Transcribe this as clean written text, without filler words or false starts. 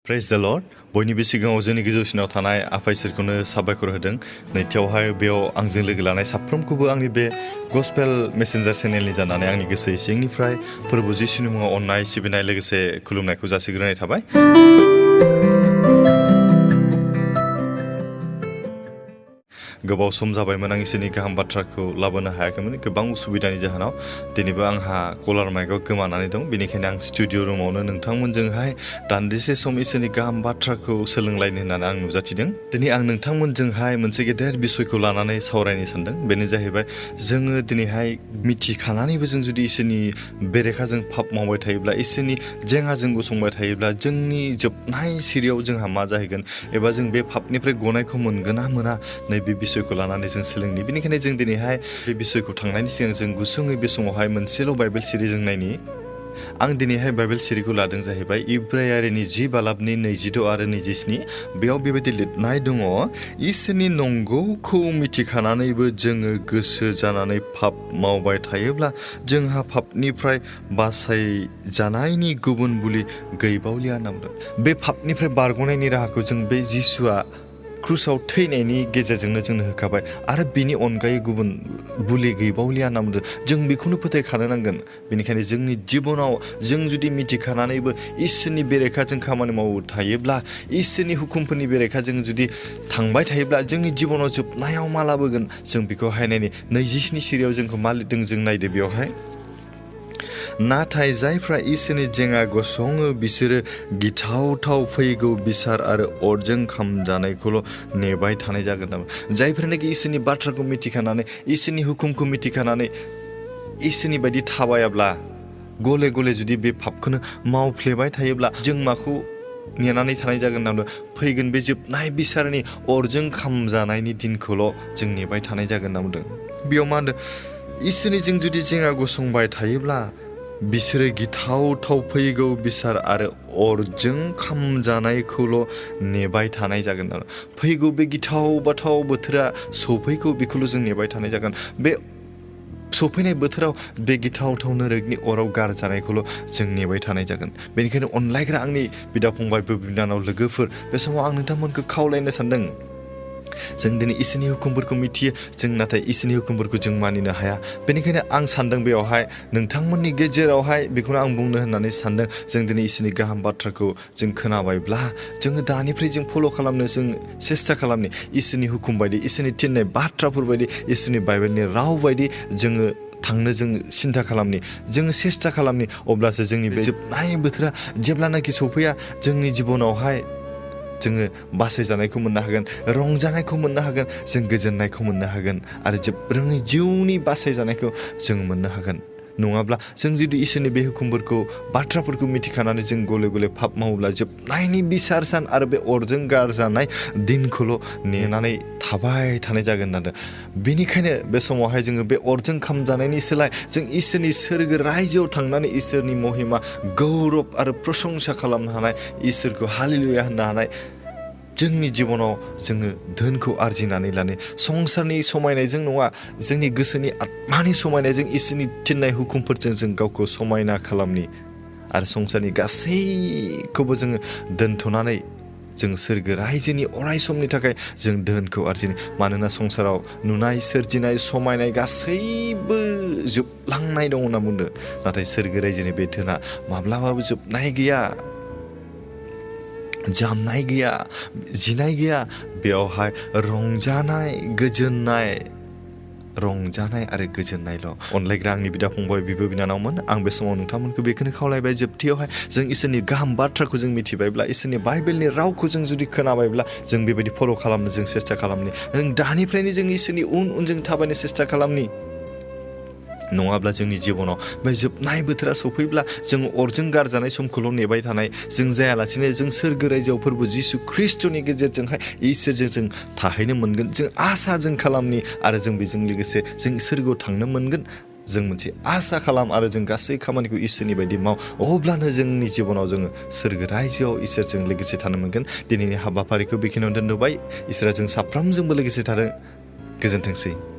Praise the Lord. बयनिबो सिगाङाव जोंनि गोजौसिनाव थानाय आफा इसोरखौनो साबायखर होदों। नैथियावहाय बेयाव आंजों लोगो लानाय साफ्रोमखौबो आंनि बे गस्पेल मेसेन्जार चेनेलनि जानानै आंनि गोसो सिंनिफ्राय प्रभु जिसुनि मुङाव अननाय सिबिनाय लोगोसे खुलुमनायखौ जासिग्रोनाय थाबाय। गोबाव सम जाबायमोन आं इसोरनि गाहाम बाथ्राखौ लाबोनो हायाखैमोन गोबां उसुबिदानि जाहोनाव। दिनैबो आंहा कलार माइकआव गोमानानै दं। बेनिखायनो आं स्टुडिअ रुमावनो नोंथांमोनजोंहाय दान्दिसे सम इसोरनि गाहाम बाथ्राखौ सोलोंलायनो होननानै आं नुजाथिदों। दिनै आं नोंथांमोनजोंहाय मोनसे गेदेर बिसयखौ लानानै सावरायनो सानदों। बेनो जाहैबाय जोङो दिनैहाय मिथिखानानैबो जों जुदि इसोरनि बेरेखाजों पाप मावबाय थायोब्ला, इसोरनि जेंगाजों गसंबाय थायोब्ला जोंनि जोबनाय सिरियाव जोंहा मा जाहैगोन एबा जों बे पापनिफ्राय गनायखौ मोनगोन ना मोना, नैबे बिसयखौ लानानै जों सोलोंनि। बेनिखायनो जों दिनैहाय बे बिसयखौ थांनायनि सिगां जों गुसुङै बे समावहाय मोनसेल' बाइबेल सिरि जों नायनि। आं दिनैहाय बाइबेल सिरिखौ लादों जाहैबाय इब्रायारिनि 10 बालाबनि 26 आरो 27। बेयाव बेबायदि लिरनाय दङ, इसोरनि नंगौखौ मिथिखानानैबो जोङो गोसो जानानै पाप मावबाय थायोब्ला जोंहा पापनिफ्राय बासायजानायनि गुबुन बुलि गैबावलिया होनना बुंदों। बे पापनिफ्राय बारग'नायनि राहाखौ जों बे जिसुआ क्रुसाव थैनायनि गेजेरजोंनो जोंनो होखाबाय आरो बिनि अनगायै गुबुन बुलि गैबावलिया होनना बुंदों। जों बेखौनो फोथायखानो नांगोन। बेनिखायनो जोंनि जिबनाव जों जुदि मिथिखानानैबो इसोरनि बेरेखाजों खामानि मावो थायोब्ला, इसोरनि हुकुमफोरनि बेरेखाजों जुदि थांबाय थायोब्ला जोंनि जिबनाव जोबनायाव मा लाबोगोन जों बेखौहाय नायनि। 27 सिरियाव जोंखौ मा लिरदों जों नायदो। बेवहाय नाथाय जायफ्रा इसोरनि जेंगा गसङो बिसोरो गिथावथाव फैगौ बिसार आरो अरजों खामजानायखौल' नेबाय थानाय जागोन नामा। जायफ्रानोखि इसोरनि बाथ्राखौ मिथिखानानै, इसोरनि हुकुमखौ मिथिखानानै इसोरनि बायदि थाबायाब्ला, गले गले जुदि बे पापखौनो मावफ्लेबाय थायोब्ला जों माखौ नेनानै थानाय जागोन होनना बुंदों। फैगोन बे जोबनाय बिसारनि अरजों खामजानायनि दिनखौल' जों नेबाय थानाय जागोन होनना बुंदों। बेयाव मा होनदों, इसोरनि जों जुदि जेंगा गसंबाय थायोब्ला बिसोरो गिथावथाव फैगौ बिसार आरो अरजों खामजानायखौल' नेबाय थानाय जागोन आरो फैगौ बे गिथाव बाथाव बोथोरा सफैगौ बेखौल' जों नेबाय थानाय जागोन। बे सफैनाय बोथोराव बे गिथावथाव नोरकनि अराव गारजानायखौल' जों नेबाय थानाय जागोन। बेनिखायनो अनलायग्रा आंनि बिदा फंबाय बिनानाव लोगोफोर, बे समाव आं नोंथांमोनखौ खावलायनो सानदों। जों दिनै इसोरनि हुकुमफोरखौ मिथियो, जों नाथाय इसोरनि हुकुमफोरखौ जों मानिनो हाया। बेनिखायनो आं सानदों बेयावहाय नोंथांमोननि गेजेरावहाय बेखौनो आं बुंनो होननानै सानदों। जों दिनै इसोरनि गाहाम बाथ्राखौ जों खोनाबायब्ला जोङो दानिफ्राय जों फल' खालामनो जों सेस्था खालामनि। इसोरनि हुकुम बायदि, इसोरनि थिननाय बाथ्राफोर बायदि, इसोरनि बाइबेलनि राव बायदि जोङो थांनो जों सिन्था खालामनि, जोङो सेस्था खालामनि। अब्लासो जोंनि बे जोबनाय बोथोरा जेब्लानाखि सफैया जोंनि जिबनावहाय जोङो बासायजानायखौ मोननो हागोन, रंजानायखौ मोननो हागोन, जों गोजोननायखौ मोननो हागोन आरो जोबरोङै जिउनि बासायजानायखौ जों मोननो हागोन। नङाब्ला जों जुदि इसोरनि बे हुकुमफोरखौ बाथ्राफोरखौ मिथिखानानै जों गले गले पाप मावोब्ला जोबनायनि बिसार सान आरो बे अरजों गारजानाय दिनखौल' नेनानै थाबाय थानाय जागोन होननानै। बेनिखायनो बे समावहाय जोङो बे अरजों खामजानायनि सोलाय जों इसोरनि सोरगो रायजोआव थांनानै इसोरनि महिमा गौरब आरो प्रशंसा खालामनो हानाय, इसोरखौ हालेलुया होननो हानाय जोंनि जिबनाव जोङो धोनखौ आरजिनानै लानो। संसारनि समायनायजों नङा, जोंनि गोसोनि आत्मानि समायनायजों इसोरनि थिननाय हुकुमफोरजों जों गावखौ समायना खालामनि आरो संसारनि गासैखौबो जोङो दोनथ'नानै जों सोरगो रायजोनि अराय समनि थाखाय जों धोनखौ आरजिनो। मानोना संसाराव नुनाय, सोरजिनाय, समायनाय गासैबो जोबलांनाय दं होनना बुंदों। नाथाय सोरगो रायजोनि बे धोना माब्लाबाबो जोबनाय गैया, जामनाय गैया, जिनाय गैया। बेयावहाय रंजानाय आरो गोजोननायल'। अनलायग्रा आंनि बिदा फंबाय बिब' बिनानावमोन, आं बे समाव नोंथांमोनखौ बेखौनो खावलायबाय। जोबथियावहाय जों इसोरनि गाहाम बाथ्राखौ जों मिथिबायब्ला, इसोरनि बाइबेलनि रावखौ जों जुदि खोनाबायब्ला जों बेबायदि फल' खालामनो जों सेस्था खालामनि। जों दानिफ्रायनो जों इसोरनि उन जों थाबायनो सेस्था खालामनि। नङाब्ला जोंनि जिबनाव बे जोबनाय बोथोरा सफैब्ला जों अरजों गारजानाय समखौल' नेबाय थानाय जों जायालासेनो जों सोरगो रायजोआव फोरबो जिसु ख्रिस्ट'नि गेजेरजोंहाय इसोरजों जों थाहैनो मोनगोन। जों आसा जों खालामनि आरो जों बेजों लोगोसे जों सोरगोआव थांनो मोनगोन। जों मोनसे आसा खालाम आरो जों गासै खामानिखौ इसोरनि बायदि माव। अब्लानो जोंनि जिबनाव जोङो सोरगो रायजोआव इसोरजों लोगोसे थानो मोनगोन। दिनैनि हाबाफारिखौ बेखिनियावनो दोनथ'बाय। इसोरा जों साफ्रोमजोंबो लोगोसे थादों। गोजोनथोंसै।